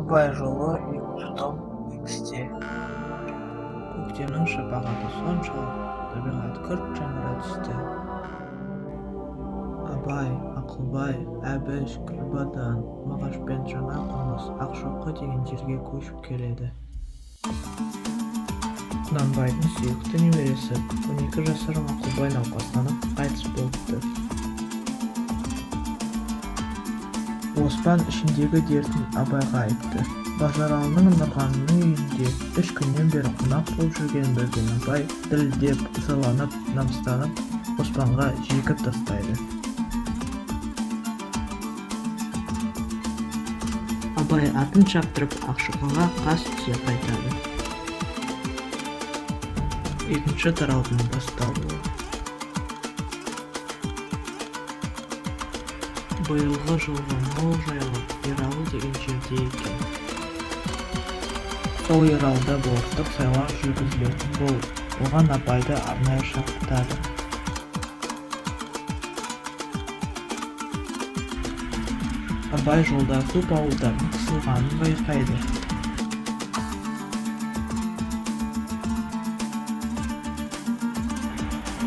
Абай жолы екінші том Еңісте. Көктемнің шапағаты соншалық, табиғат күрт жаңара түсті. Абай, Ақылбай, Әбіш, Күлбадан, Мағашпен жаңа қоныс Ақшоқы деген жерге көшіп келеді. Құнанбайдың сүйікті немересі 12 жасар Мақұлбай науқастанып қайтыс болыпты. Оспан ішіндегі дертін Абайға айтты. Базаралының Нұрғанымның үйінде 3 күннен бері қонақ болып жүргенін білген Абай дірілдеп, ызаланып, намыстанып, Оспанға жекіп тастайды. Абай атын шаптырып Ақшоқыға қас түсе қайтады. Екінші тараудың басталуы. Биылғы жылғы мол жайлау Ералы деген жерде екен. Сол Ералыда болыстық сайлау жүргізілетін болып, оған Абайды арнайы шақыртады. Абай жолда көп ауылдардың қысылғанын байқайды.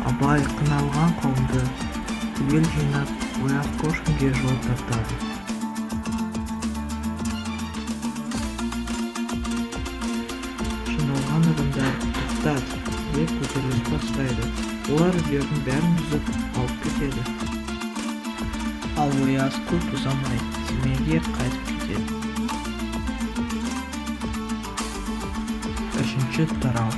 Абай қиналған қауымды түгел жинап, Ояз Кошкинге жол тартады. Жиналған адамдар тоқтат деп көтеріліс бастайды. Олар үйлердің бәрін бұзып алып кетеді. Ал Ояз көп ұзамай Семейге қайтып кетеді. Үшінші тарау.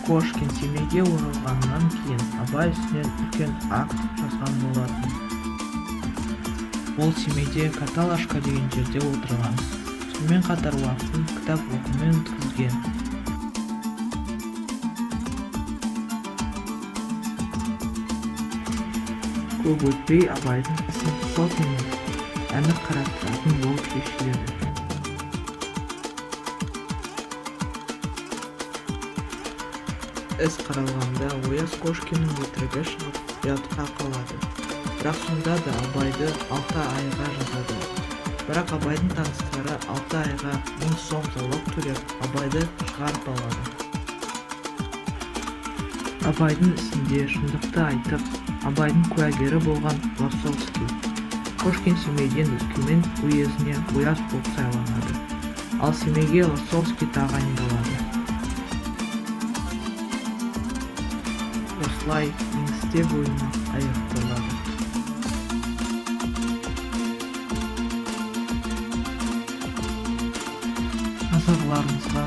Кошкин Семейге оралғаннан кейін Абай үстінен үлкен акт жазған болатын. Ол Семейде Каталашка деген жерде отырған. Сонымен қатар уақытын кітап оқумен өткізген. Көп өтпей Абайдың ісін сот емес, әмір қарастыратын болып шешіледі. Іс қаралғанда Ояз Кошкиннің өтірігі шығып, ұятқа қалады. Бірақ сонда да Абайды 6 айға жазады. Бірақ Абайдың таныстары 6 айға 1000 сом залог төлеп, Абайды шығарып алады. Абайдың ісінде шындықты айтып, Абайдың куәгері болған Лосовский. Кошкин Семейден Өскемен уезіне ояз болып сайланады. Ал Семейге Лосовский тағайындалады. Осылай Еңісте бөлімі аяқталады. Назарларыңызға